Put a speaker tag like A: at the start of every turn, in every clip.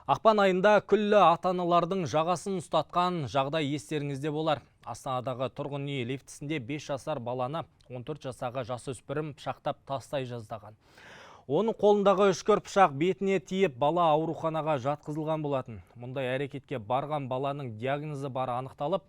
A: Ақпан айында күллі ата-аналардың жағасын ұстатқан жағдай естеріңізде болар. Астанадағы тұрғын үй лифтісінде 5 жасар баланы 14 жастағы жасөспірім пышақтап тастай жаздаған. Оның қолындағы үшкір пышақ бетіне тиіп, бала ауруханаға жатқызылған болатын. Мұндай әрекетке барған баланың диагнозы бары анықталып,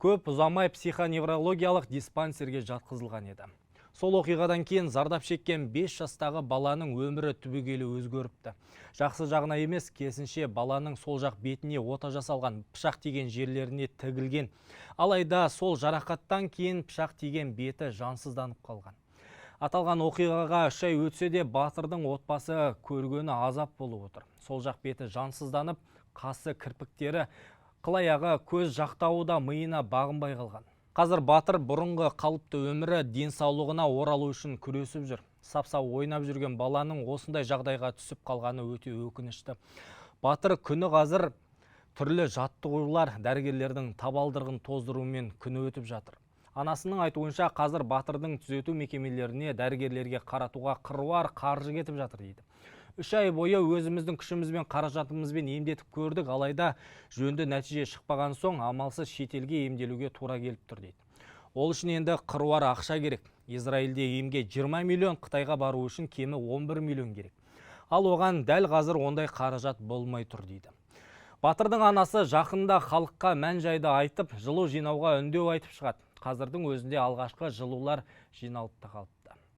A: көп ұзамай психоневрологиялық диспансерге жатқызылған еді. Сол оқиғадан кейін зардап шеккен 5 жастағы баланың өмірі түбегейлі өзгеріпті. Жақсы жағына емес, керісінше, баланың сол жақ бетіне ота жасалған, пышақ тиген жерлеріне тігілген. Алайда сол жарақаттан кейін пышақ тиген беті жансызданып қалған. Аталған оқиғаға 3 ай өтсе де, Батырдың отбасы көргені азап болып отыр. Сол жақ беті жансызданып, қасы, кірпіктері, қылаяғы, көз жақтауы да миына бағынбай қалған. Қазір Батыр бұрынғы қалыпты өмірі, денсаулығына оралу үшін күресіп жүр. Сап-сау ойнап жүрген баланың осындай жағдайға түсіп қалғаны өте өкінішті. Батыр күні қазір түрлі жаттығулар, дәрігерлердің табалдырығын тоздырумен күні өтіп жатыр. Анасының айтуынша, қазір Батырдың түзету мекемелеріне, дәрігерлерге қаратуға қыруар қаржы кетіп жатыр дейді. 3 ай бойы өзіміздің күшімізбен, қаражатымызбен емдетіп көрдік, алайда жөнді нәтиже шықпаған соң, амалсыз шетелге емделуге тура келіп тұр дейді. Ол үшін енді қыруар ақша керек. Израильде емге 20 миллион, Қытайға бару үшін кемі 11 миллион керек. Ал оған дәл қазір ондай қаражат болмай тұр дейді. Батырдың анасы жақында халыққа мән жайды айтып, жылу жинауға үндеу айтып шығады. Қазірдің өзінде алғашқы жылулар жиналып та қалыпты.